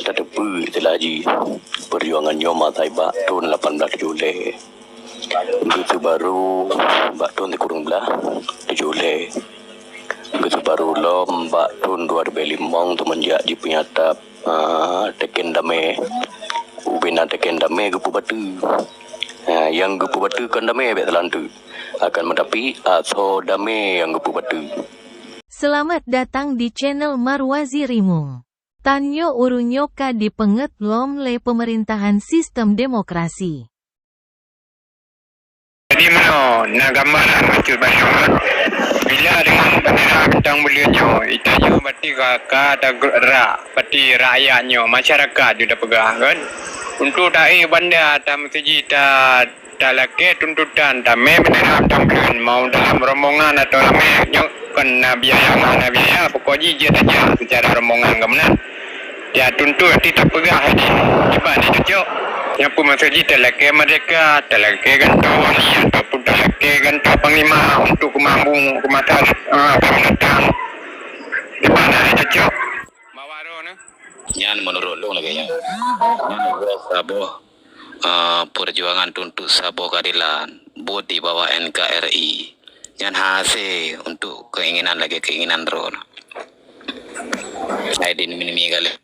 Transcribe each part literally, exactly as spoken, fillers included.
Ka teupeu istilah jih, peujuangan nyoe meuasai bak thon lapan blaih tujoh lhèe. Geuseubaru bak thon sikureueng blaih tujoh lhèe. Geuseubaru lom bak thon dua ribèe limong seumenjak jipeunyata, ah, teuken damé. Ubena teuken damé geupeubateue. Ah, nyang geupeubateue kon damé bèk teulanteuk. Akan meutapi asoe damé nyang geupeubateue. Seulamat datang di channel Marwazi Rimueng. Tanyoe ureuëng nyoe ka dipeungét lom lé peumeurintahan sistem demokrasi. Jadi meunoe na gambaran bacut bacut. Bila deungon bendera bintang buleuen nyoe, itanyoe bati ka, ka tagrak, bati rakyat nyoe, masyarakat ju tapeugah kan. Untuk taék banda, tameuseujid, ta talakée tuntutan, tamé bendera bintang buleuen, mau dalam rombongan atau ramé, nyoe kon na biaya, hana biaya, pokok jih jeuet tajak seucara rombongan ka meunan. Ya tuntut hati tapeugah hati. Kiban ni cocok. Nyan peue maksud jih talakée merdeka, talakée gantoe wali ataupun talakée gantoe panglima untuk keumampu keumasa akan mendatang. Kiban ni cocok. Mawaro ni. Nyan meunurot lôn lagée nyan. Nyan saboh, eh, peujuangan tuntut saboh keuadilan, buet di bawah N K R I. Nyan hase untuk keinginan lagée keinginan droe. Hai di nimi-nimi galeh.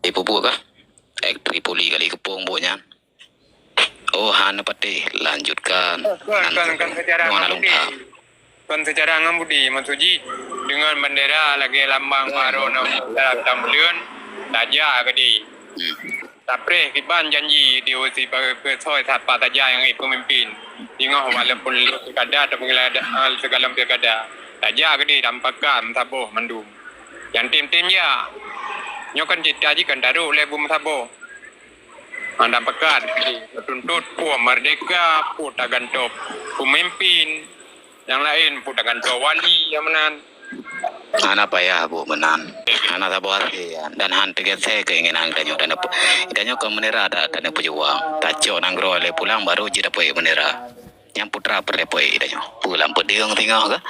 Ipubuet kah? Ek Tripoli kali keupong buet nyan. Oh, hana patéh, lanjutkan. Kon, kon, kon secara ngon along tahap. Kon secara ngon budi, maksud jih, dengan bendera lagée lambang baru na dalam tambuleuen, tajak gadi. Tapreh kiban janji di usi bagi peusoi sapa saja nyang ipeumimpin. Ingoh walaupun lheueh pilkada ataupun pilkada, eh, sigohlom pilkada. Tajak gadi tampakat meusaboh mandum. Nyang tem-tem jak. Nyoe kan cita jih kan tarok lé bu meusaboh. Mandang pekat, teutuntut peue merdeka, peue tagantoe peumimpin, nyang laén peue tagantoe wali nyang meunan. Hana payah buet meunan. Hana saboh hasé dan han teugaséh keinginan geutanyoe. Tanyoe kon meunira that tanyoe peujuang. Tacok nanggroe lé pulang baru jeuet tapeuék meunira. Nyang putra peureulée peuék tanyoe. Peue lam peudeueng singoh kah?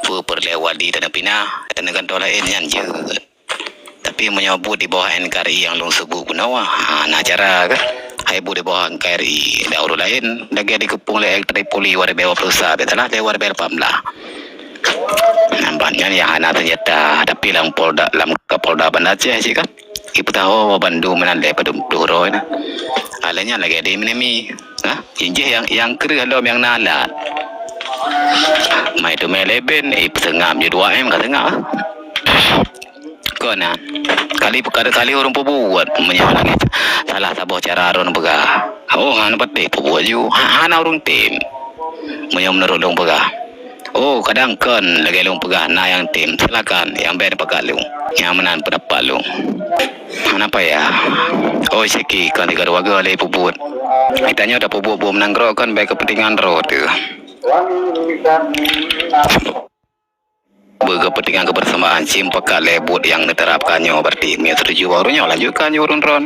Peue peureulée wali tanyoe pinah, tanyoe gantoe laén nyan jeuet. Tapi meunyoe buet di bawah N K R I nyang lôn seubut bunoe, ha, na cara kah? Hai buet di bawah N K R I dan ureuëng laén, lagée dikeupong lé Tripoli dua ribèe dua puluh sa, bèk salah lé dua ribèe lapan blah. Nampak nyan nyang hana seunjata, tapi lam Polda, lam Kapolda Banda Aceh cit kan. Ipeusaho bandum meunan lé padum ploh droe na. Alah nyan lagée di Minemi. Ha? Injih nyang nyang kreueh lom nyang na alat. Mai teumé leben, ipeuseungab je dua M ka seungab. Kon na. Kali kali kali ureuëng peubuet meunyoe lagée salah saboh cara droe peugah. Oh, hana patéh peubuet ju. Ha, hana ureuëng tem. Meunyoe meunurot lôn peugah. Oh, kadang kon lagée lôn peugah na nyang tem. Silakan, nyang bèk pakat lôn. Nyang meunan peundapat lôn. Hana payah. Oh, siki kon tiga dua ga lé peubuet. Geutanyoe tapeubuet buet meunanggroe kon bèk keupeuntengan droe teuh. Beukeupeutengan keubeursamaan, sim pakat lé buet nyang neuterapkan nyoe, berarti meunyoe setuju bak ureuëng nyoe, lanjutkan ju ureuëng droen.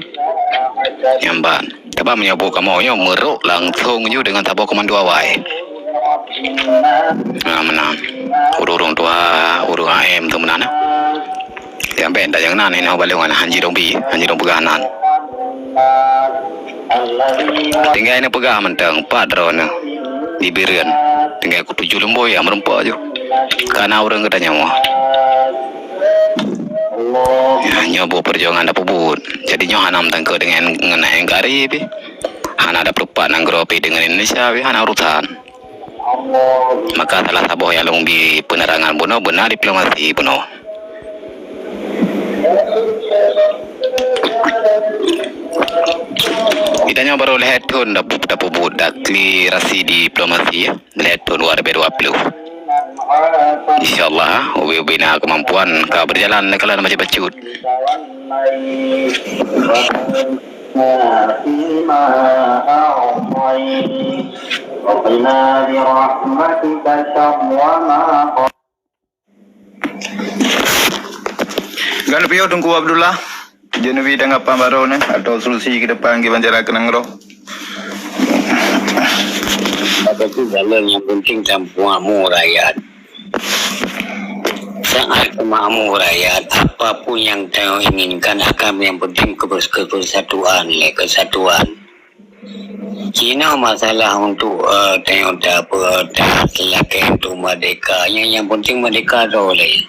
Nyang ban, taba meunyoe buet kamoe nyoe meurok langsong ju deungon saboh komando awai. Nah, meunan. Ureuëng tuha, ureuëng A M tu meunan. Nyang ban, dan nyang nan, inoe balongan, hanji dong bi, hanji dong peugah nan. Tinggai neupeugah mantong pat droeneuh di Bireuen. Tinggai kutuju lumboi nyang meureumpok ju. Kana ureuëng geutanyoe. Nyoe boh peujuangan tapeubuet. Jadi nyoe hana meutangkeuet deungon ngon N K R I pih. Hana ada peurupat nanggroe pih deungon Indonesia pih hana urusan. Maka salah saboh nyang lôn bi peunerangan bunoe beuna diplomasi bunoe. Geutanyoe barô lhèe thon tapeubuet deklarasi diplomasi, lhèe thon dua ribèe dua ploh. Insya Allah, ubé-ubé na keumampuan ka beujalan neukalon bacut-bacut. Geuneuk piôh Teungku Abdullah, jeuet neubi tanggapan barô nyoe atau solusi keu depan kiban cara keu nanggroe. Apa tu jalan yang penting tampuamu rakyat. Saat makmur rakyat, apapun yang tanyoe inginkan akan yang penting kebers-, kebersatuan, lé kesatuan. Cina masalah untuk, eh, tanyoe ta-, apa, ta-, lakée untuk merdeka. Yang, yang penting merdeka tu lé.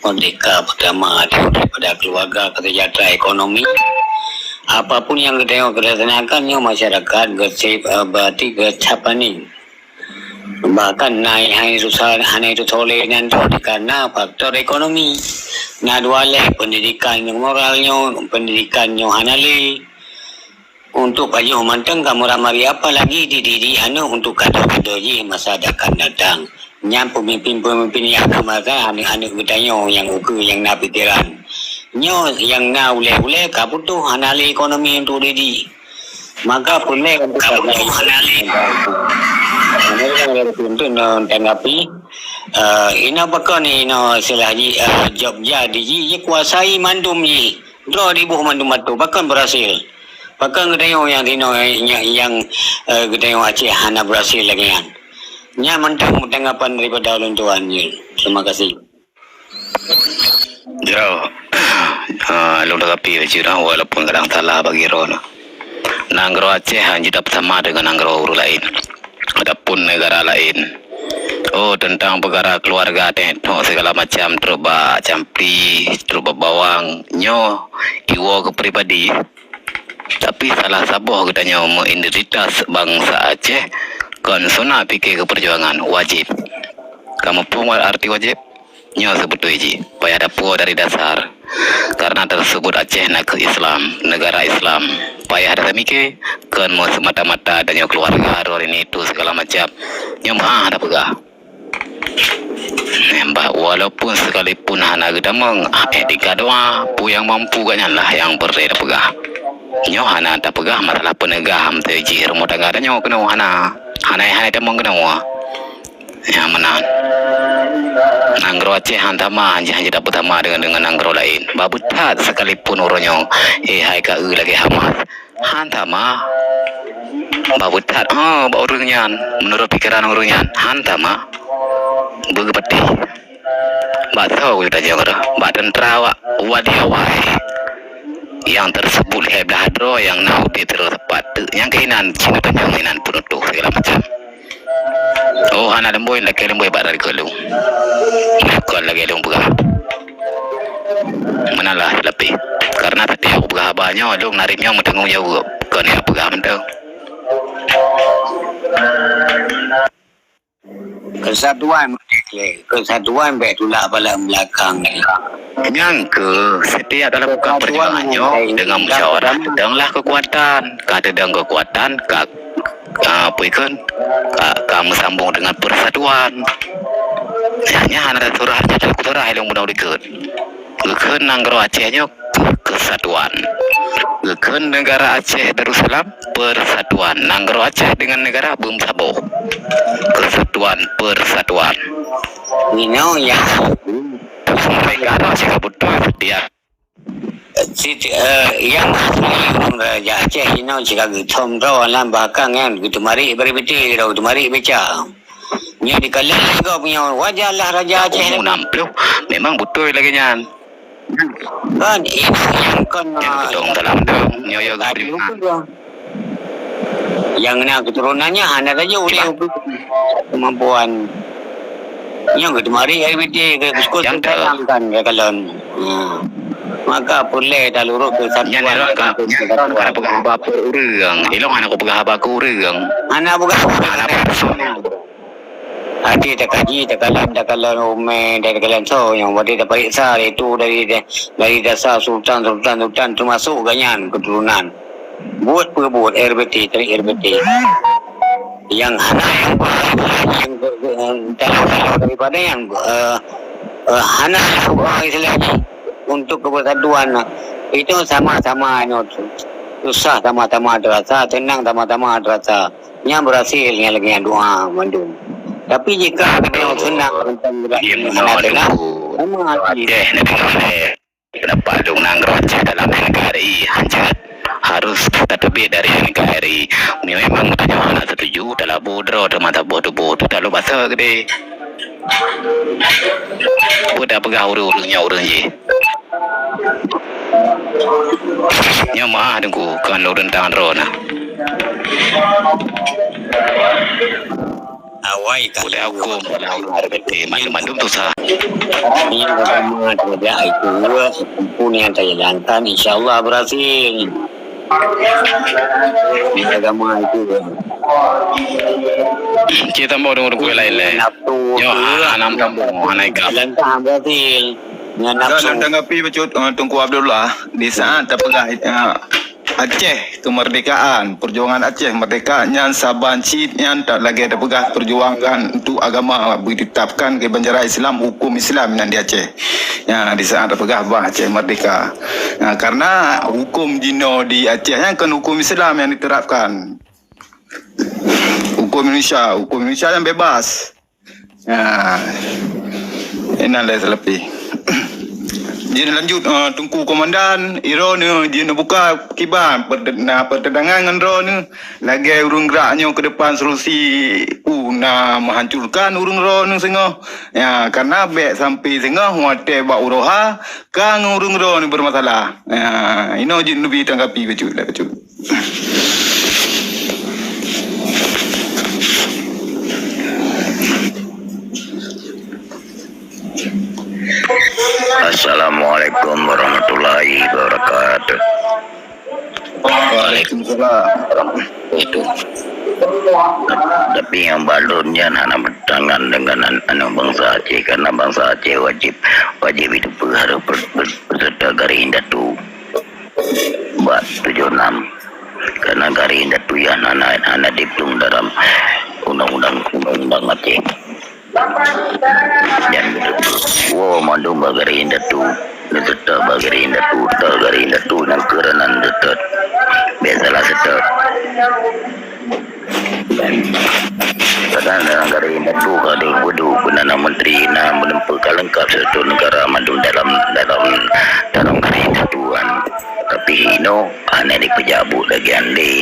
Merdeka pertama tu daripada keluarga, kesejahteraan ekonomi. Apapun yang tanyoe kedatangakan nyoe masyarakat gesip, eh, berarti gesap aning. Bahkan na hai susah, hana itu soleh nyan tu karena faktor ekonomi. Na dua lé pendidikan nyang moral nyoe, pendidikan nyoe hana lé. Untuk pajoh mantong kamoe ramari apa lagi dididik aneuk untuk kado-kado jih masa akan datang. Nyan pemimpin-pemimpin yang akan datang aneuk-aneuk geutanyoe nyang ukeue nyang na pikeran. Nyoe nyang na ulée-ulée ka butoh hana lé ekonomi untuk didik. Maka peureulée untuk tanggapi. Eh, inoe pakon inoe istilah jih, eh, Jogja di jih, jikuasai mandum jih. Droe diboh mandum batu, pakon berhasil. Pakon geutanyoe nyang sinoe, nyang, nyang, eh, geutanyoe Aceh hana berhasil lagée nyan. Nyan mantong tanggapan daripada ulôn tuan. Terima kasih. Jroh, ah, lôn tanggapi bacut, ah, walaupun kadang salah bagi droeneuh. Nanggroe Aceh hana jeuet sama deungon nanggroe ureuëng laén ataupun negara laén. Oh, teuntang peukara keuluwarga teuh, segala macam, trok bak campli, trok bak bawang, nyoe iwoe keu pribadi. Tapi salah saboh geutanyoe meuidentitas bansa Aceh, kon suna pike keu peujuangan, wajéb. Kamoe peue arti wajéb? Nyoe seubeutôi jih, payah tapuwoe dari dasar. Karena teuseubut Aceh nakeuh Islam, neugara Islam. Payah tatamike, kon meuseumata-mata tanyoe keuluwarga, droe ini itu segala macam. Nyoe meu'ah tapeugah. Bah, walaupun sekalipun hana geutamong, eh, tika doa, peue nyang mampu gobnyan lah nyang peureulée tapeugah. Nyoe hana tapeugah masalah peuneugah meuteujih rumoh tangga tanyoe keunoe hana. Hana, hana tamong keunoe. Nyang meunan. Nanggroe Aceh han sama, hana jeuet tapeutama deungon, deungon nanggroe laén. Bah beuthat sekalipun uroe nyoe, eh, hai ka eu lagée Hamas. Han sama. Bah beuthat, ha, bak ureuëng nyan, meunurot pikeran ureuëng nyan, han sama. Beugeupeutéh. Bak soe geutanyoe keudroe? Bak teuntra awak wadi awai nyang teuseubut lhée blaih droe nyang na udeb sidroe teumpat teuk. Nyang keuinan cit geutanyoe inan peunutoh segala macam. Oh, hana leumboi, lakée leumboi bak dari keu lôn. Kon lagée lôn peugah. Meunan lah leupie. Karena setiap peugah haba nyoe, lôn narit nyoe meutanggong jaweueb. Kon nyang peugah mantong. Kesatuan merdeka, kesatuan bék tulak bala belakang. Nyang keu setiap dalam buka perjuangan nyoe dengan musyawarah teudeunglah kekuatan, ka teudeung kekuatan, ka, ah, peue ikon, ka, ka meusambong dengan persatuan. Nyan hana ada surah, ada surah ilong bunoe dikeue. Geukheun nanggroe Aceh nyoe keu keusatuan. Geukheun neugara Aceh Darussalam persatuan. Nanggroe Aceh deungon neugara beumeusaboh. Keusatuan, persatuan. Inoe nyang sampaikan Aceh ka beutôi setiap. Sit-, eh, nyang asli ureuëng Raja Aceh inoe cit ka geuthom droe lam bahkan nyan geuteumari beribiti droe geuteumari beca. Nyoe dikalon lé gob nyoe, wajarlah Raja Aceh. Umu enam puluh, memang beutôi lagée nyan. Kan, itu yang kon, nyang keutong dalam dong, nyoe ya tadi geupeugah. Yang na keturunannya hana saja boleh kemampuan. Yang ketemari I B T ke kuskus yang ke dalam kan ya kalon. Hmm. Maka pulai dah lurus ke satu. Yang dalam ka, yang dalam ka peugah haba keu ureuëng. Ilong hana ku peugah haba keu ureuëng. Hana peugah haba keu ureuëng. Até takaji, takalon, takalon umé, dan takalon soe nyang berarti tapareksa itu dari, dari dasar sultan, sultan, sultan, termasuk ganyan keturunan. Buet peubuet R B T, tarik R B T. Yang hana yang, yang, yang, yang daripada yang, eh, eh, hana yang, eh, istilahnya untuk kebersatuan. Itu sama-sama nyoe susah sama-sama terasa, tenang sama-sama terasa. Nyan berhasil nyan lagée nyan doa mandum. Tapi jika ada yang senang tentang gerak ini, hana tenang, sama hati. Pendapat dong nanggroe Aceh dalam N K R I hancet harus tateubiet dari N K R I. Memang tanyoe hana setuju, talabu droe teuma taboh tuboh tu tak lubasa gede. Peue tapeugah ureuëng-ureuëng nyoe ureuëng jih. Nyoe meu'ah Teungku, kon ureuëng tang droe na. Awai ka. Ulée hukum, ulée hukum, mandum-mandum susah. Nyan agama tidak itu, pun yang saya jalankan, insya Allah berhasil. Nyan agama itu. Cit tambah dong-dong kueh lain leh. Nafsu. Nyoe tu, hana sambung, hana ikam. Jalankan berhasil. Nyan nafsu. Dalam tanggapi bacut, eh, Teungku Abdullah, di saat tapeugah, eh, Aceh kemerdekaan, perjuangan Aceh merdeka nyan saban cit nyan tak lagée tapeugah perjuangan untuk agama ditetapkan keu bancara Islam, hukum Islam nyan di Aceh. Ya, di saat tapeugah bah Aceh merdeka. Ya, karena hukum jinoe di Aceh nyan kan hukum Islam yang diterapkan. Hukum Indonesia, hukum Indonesia yang bebas. Ha. Inan lé seuleupi. Jih lanjut, eh, Teungku Komandan, droeneuh jih neubuka kiban perte-, na pertentangan ngon droeneuh. Lagée ureuëng gerak nyoe keu depan solusi peue na meuhancurkan ureuëng droeneuh singoh. Ya, karena bék sampai singoh watée bak uroha ka ngon ureuëng droeneuh bermasalah. Ya, inoe jih neubi tanggapi bacut, bacut. Assalamualaikum warahmatullahi wabarakatuh. Waalaikumsalam. Itu. Tapi nyang balon nyan hana bertentangan dengan an-, aneuk bansa Aceh, karena bansa Aceh wajib, wajib itu harus ber-, ber-, berserta garis indatu. Bak tujoh nam. Karena garis indatu nyan hana, hana dihitung dalam undang-undang, undang-undang Aceh. Nyan beutôi. Woe mandum bak garis indatu. Neuseutôt bak garis indatu, seutôt garis indatu nyang keureunan seutôt. Bék salah seutôt. Padahai dalam garis indatu ka deuh budu, peunanak menteri na meuleumpah ka leungkap seutôt negara mandum dalam, dalam, dalam garis indatu nyan. Tapi inoe hana dipeujak buet lagée nyan lé.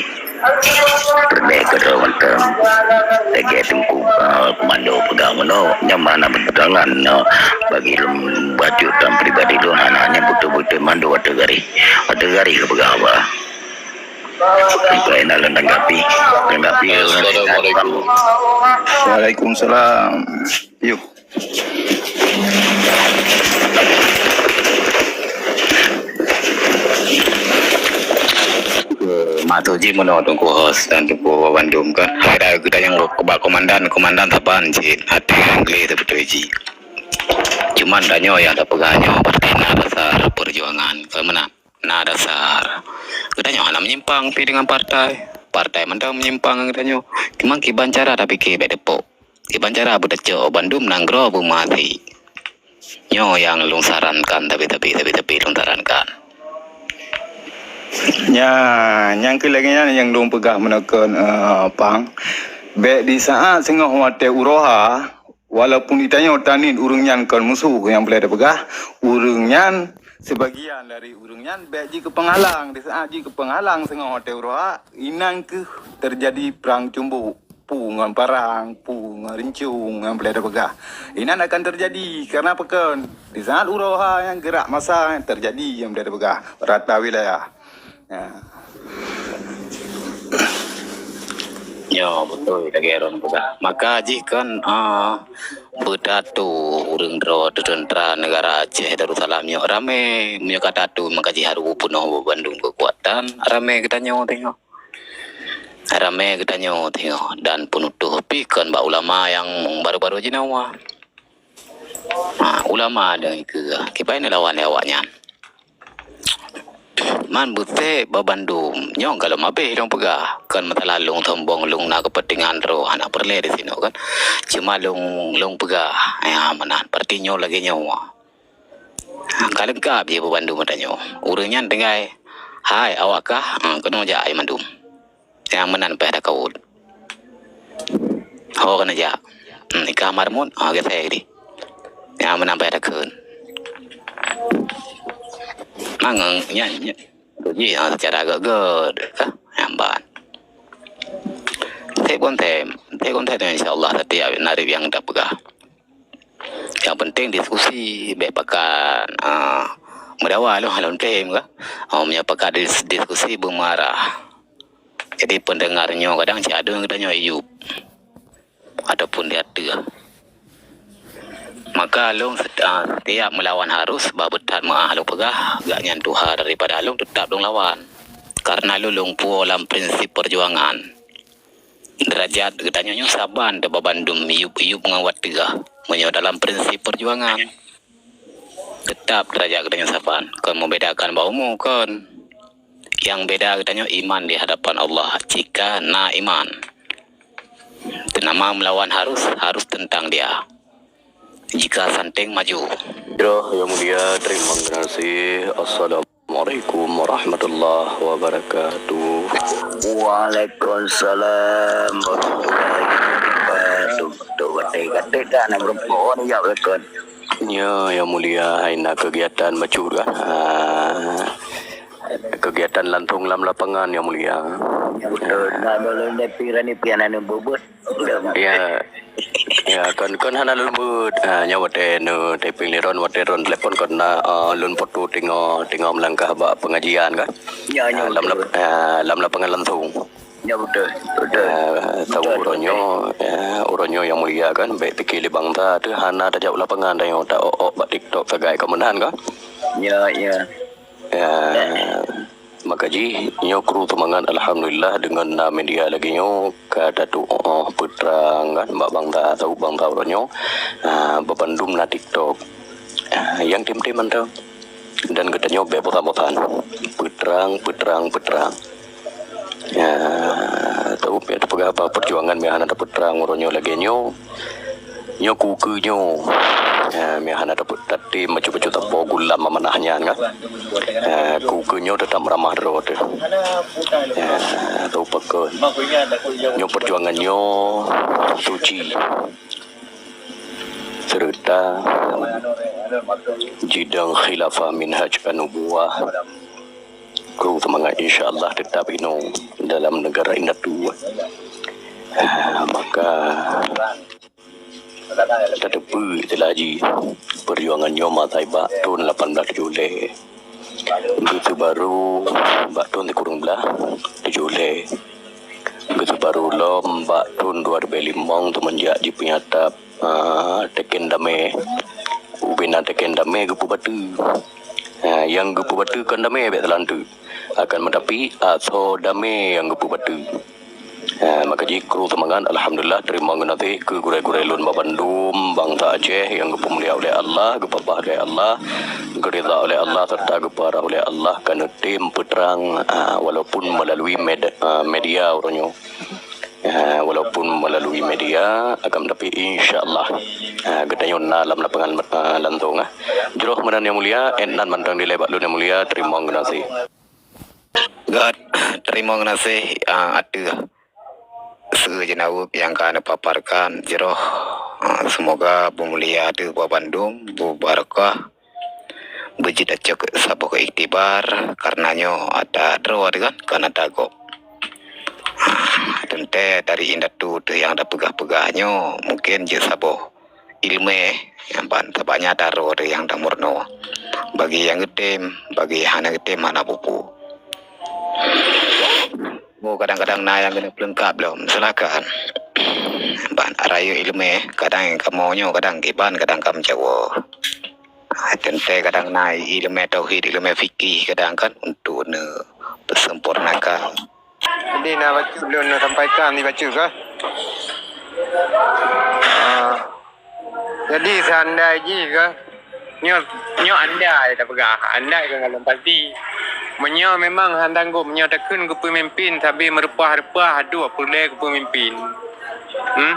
Peureulée keudroe mantong. Lagée Teungku, eh, Komando peugah meunoe, nyan mana beutangan nyoe bagi lôn bacut dan pribadi lôn hana nyan beutôi-beutôi mandum ateueh garéh. Ateueh garéh geupeugah haba. Bukai na lôn tanggapi. Tanggapi. Assalamualaikum. Waalaikumsalam. Yuh. Maksud jih meunoe Teungku host dan Teungku bandum kan. Ada geutanyoe bak komandan, komandan saban cit. Hati gleh teubeutôi jih. Cuman tanyoe nyang tapeugah nyoe berarti na dasar perjuangan. Kon meunan? Na dasar. Geutanyoe hana menyimpang pi dengan partai. Partai mantong menyimpang ngon geutanyoe. Cuman kiban cara tapike bék teupok. Kiban cara beuteucok bandum nanggroe beumeuhase. Nyoe nyang lôn sarankan, tapi, tapi, tapi, tapi lôn sarankan. Nya, nyang keu lagée nyan nyang lôn peugah meunoe kon, eh, Pang. Bék di saat singoh watée uroha, walaupun geutanyoe taniet ureuëng nyan kon musoh nyang peureulée tapeugah, ureuëng nyan, sibagian dari ureuëng nyan bék jih keu peunghalang. Di saat jih keu peunghalang singoh watée uroha, inan kheueh teujadi prang cumbok. Pu ngon parang, pu ngon rincong nyang peureulée tapeugah. Inan akan teujadi, karena pakon? Di saat uroha nyang geurak masa nyang teujadi nyang peureulée tapeugah. Rata wilayah. Ya. Nyoe beutôi lagée droen peugah. Maka jih kon, ah, beutatu ureuëng droe teuteuntra negara Aceh Darussalam nyoe ramé. Meunyoe ka tatu maka jih harôh peunoh bandum keukuatan. Ramé geutanyoe teungoh. Ramé geutanyoe teungoh dan peunutoh pih kon bak ulama nyang baru-baru jinoe. Ha, ulama deungon keue, kiban neulawan lé awaknyan. Man beutôi bak bandum, nyoe ka lom habéh lôn peugah. Kon masalah lôn sombong, lôn na keupeuntengan droe, hana peureulée disinoe kan. Cuma lôn, lôn peugah, ya meunan, berarti nyoe lagée nyoe. Ha, ka leungkab jih bak bandum geutanyoe. Ureuëng nyan tinggai, "Hai, awak kah?" Ha, keunoe jak mandum. Nyang meunan payah takot. Ho keuneuk jak. Hmm, i kah Marmut, ho geusée deh. Nyang meunan payah takot. Mangang nyan, nyan. Tu jih, ha, secara göt-göt. Kah? Nyang ban. Sép kon sép. Sép kon sép, insya Allah, setiap narib nyang tapeugah. Nyang penting diskusi, bèk pakat, ah, meudawa lôn, lôn klaim kah. Oh, meunyoe pakat dis-, diskusi beumarah. Jadi pendengar nyoe kadang cit adeueng geutanyoe yup ataupun di ateueh. Maka lôn set-, ah, setiap meulawan harus bah beuthat meu'ah lôn peugah, gak nyan tuha daripada lôn teutap lôn lawan. Karena lôn, lôn puwoe lam prinsip peujuangan. Deurajat geutanyoe nyoe saban teuh bak bandum yup-yup ngon watèe. Meunyoe dalam prinsip peujuangan, teutap deurajat geutanyoe saban. Kon membedakan bak umu kon. Nyang beda geutanyoe iman di hadapan Allah, jika na iman. Teunama meulawan harus, harus teuntang dia. Jika santeng maju. Droe nyang mulia, terima kasih. Assalamualaikum warahmatullahi wabarakatuh. Waalaikumsalam warahmatullahi wabarakatuh. Tu betul, betul. Kata dah nak berempuan ni, ya, betul. Ya, yang mulia, hai na kegiatan bacut kan? Ah, kegiatan langsung lam lapangan, yang mulia. Betul. Nah, kalau dia pikiran ni pian anu bubut. Ya. Ya, kon, kon hana lôn buet. Ha, nyoe watèe nu typing lé ron, watèe ron telepon kon na, eh, lôn foto teungoh, teungoh meulangkah bak pengajian kan. Ya, ya, ha, lam betul. Lap-, ha, lam lapangan langsung. Ya, betul. Betul. Ha, tahu betul, uroe nyoe, ya, uroe nyoe yang mulia kan, bèk pike lé bangsa teuh hana tajak u lapangan, tanyoe taok-ok bak TikTok sagai ka meunan kan. Ya, ya. Ya, maka jih nyoe kru seumangat, alhamdulillah, deungon na media lagèe nyoe ka tatu'oh peutrang kan bak bangsa, saboh bangsa uroe nyoe, ah, bak bandum na TikTok. Ah, nyang tem-tem mantong. Dan geutanyoe bèk bosan-bosan. Peutrang, peutrang, peutrang. Ya, tahu pih tapeugah apa perjuangan meuhana tapeutrang uroe nyoe lagèe nyoe. Nyoe ku keu nyoe. Ya, meuhana tapeu-, tatem bacut-bacut tapo gulam amanah nyan kan. Ya, ku keu nyoe teutap meuramah droe teuh. Ya, tahu pakon. Nyoe perjuangan nyoe suci. Serta jidong khilafah minhaj an-nubuwah. Kru seumangat, insya Allah, teutap inoe dalam neugara indatu. Ah, maka tateupeue istilah jih, peujuangan nyoe matai bak thon lapan blaih tujoh lhèe. Geuteubaru bak thon sikureueng blaih tujoh lhèe. Geuteubaru lom bak thon dua ribèe limong seumenjak jipeunyata, ah, teken damé. Ubena teken damé geupeubateue. Ah, nyang geupeubateue kon damé bèk teulanteuk. Akan meutapi, asoe damé nyang geupeubateue. Ah, maka jih kru seumangat, alhamdulillah, teurimong geunaséh keu gurèe-gurèe lôn bak bandum bansa Aceh nyang geupeumulia ulèh Allah, geupapah ulèh Allah, geuridha ulèh Allah, serta geupeurah ulèh Allah, ka neutem peutrang, ah, walaupun melalui med-, ah, media uroe nyoe. Ah, walaupun melalui media, akan tapi insya Allah, ah, geutanyoe na lam lapangan, ah, langsung, ah. Jroh meunan nyang mulia, ék nan mantong dilèe bak lôn nyang mulia, teurimong geunaséh. Göt, teurimong geunaséh, ah, ateueh seue jeunaweueb nyang ka neupaparkan jroh. Ah, seumoga beumulia ateueh bak bandum, beubarakah, beujeuet tacok saboh iktibar, kareuna nyoe ata droe teuh kan, kon ata gob. Ah, teuntèe dari indatu teuh nyang tapeugah-peugah nyoe, mungken jeuet saboh ileumèe nyang ban, sabab nyan ata droe teuh nyang tameurunoe. Bagi nyang geutem, bagi hana geutem hana peue-peue. Oh, kadang-kadang na nyang keuneuk peulengkap lom, silakan. Ban rayeuk ileumèe, kadang kamoe nyoe kadang kiban, kadang ka meujaweub. Ah, teuntèe kadang na ileumèe tauhid, ileumèe fikih kadang kan untuk neupeusempurnakan. Jadi na bacut lôn sampaikan di bacut kah? Ah, jadi seandai jih kah? Nyoe, nyoe andai tapeugah, andai keu ngon lôn pasti. Meunyoe memang han tanggong, meunyoe takheun keu peumimpin sabe meureupah-reupah, aduh, peureulèe keu peumimpin. Hmm?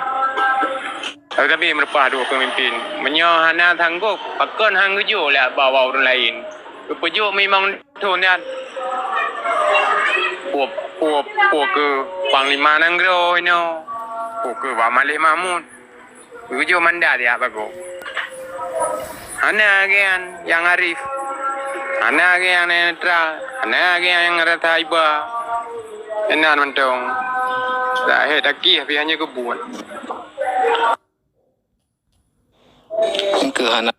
Tapi meureupah dua peumimpin. Meunyoe hana sanggob, pakon han geujok lé bak ureueng laén? Geupeujok mimang thon nyan. Puoh, puoh, puoh keu Panglima Nanggroe inoe. Puoh keu Bak Malèh Mahmud. Geujok mandat jak bagoe. Hana lagèe nyan nyang arif. Hana lagèe nyan nyang netral. Hana lagèe nyan nyang rasa iba. Inan mantong. Lahé takieh pih hana geubuet. Keuhana.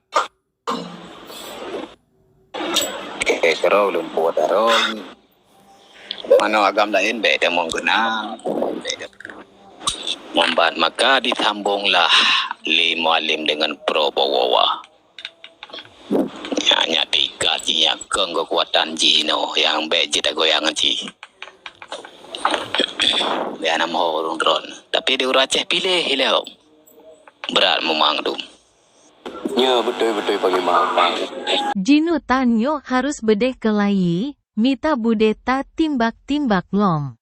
Oke, keudroe lôn peubuet arong. Manoe agam laén bèk tamong keunang. Meubat maka disambonglah lé Mualem deungon Prabowo. Nyak, nyak tingkat jih nyak keueng keukuatan jih inoe nyang bèk jeuet tagoyang cit. Bèk hana meuho ureueng droen. Tapi di ureueng Aceh piléh ilèe. Brat meumang dum. Nyoe beutôi-beutôi Panglima. Jinutan nyoe harus beudeh keulayi, mita budeh tatimbak-timbak lom.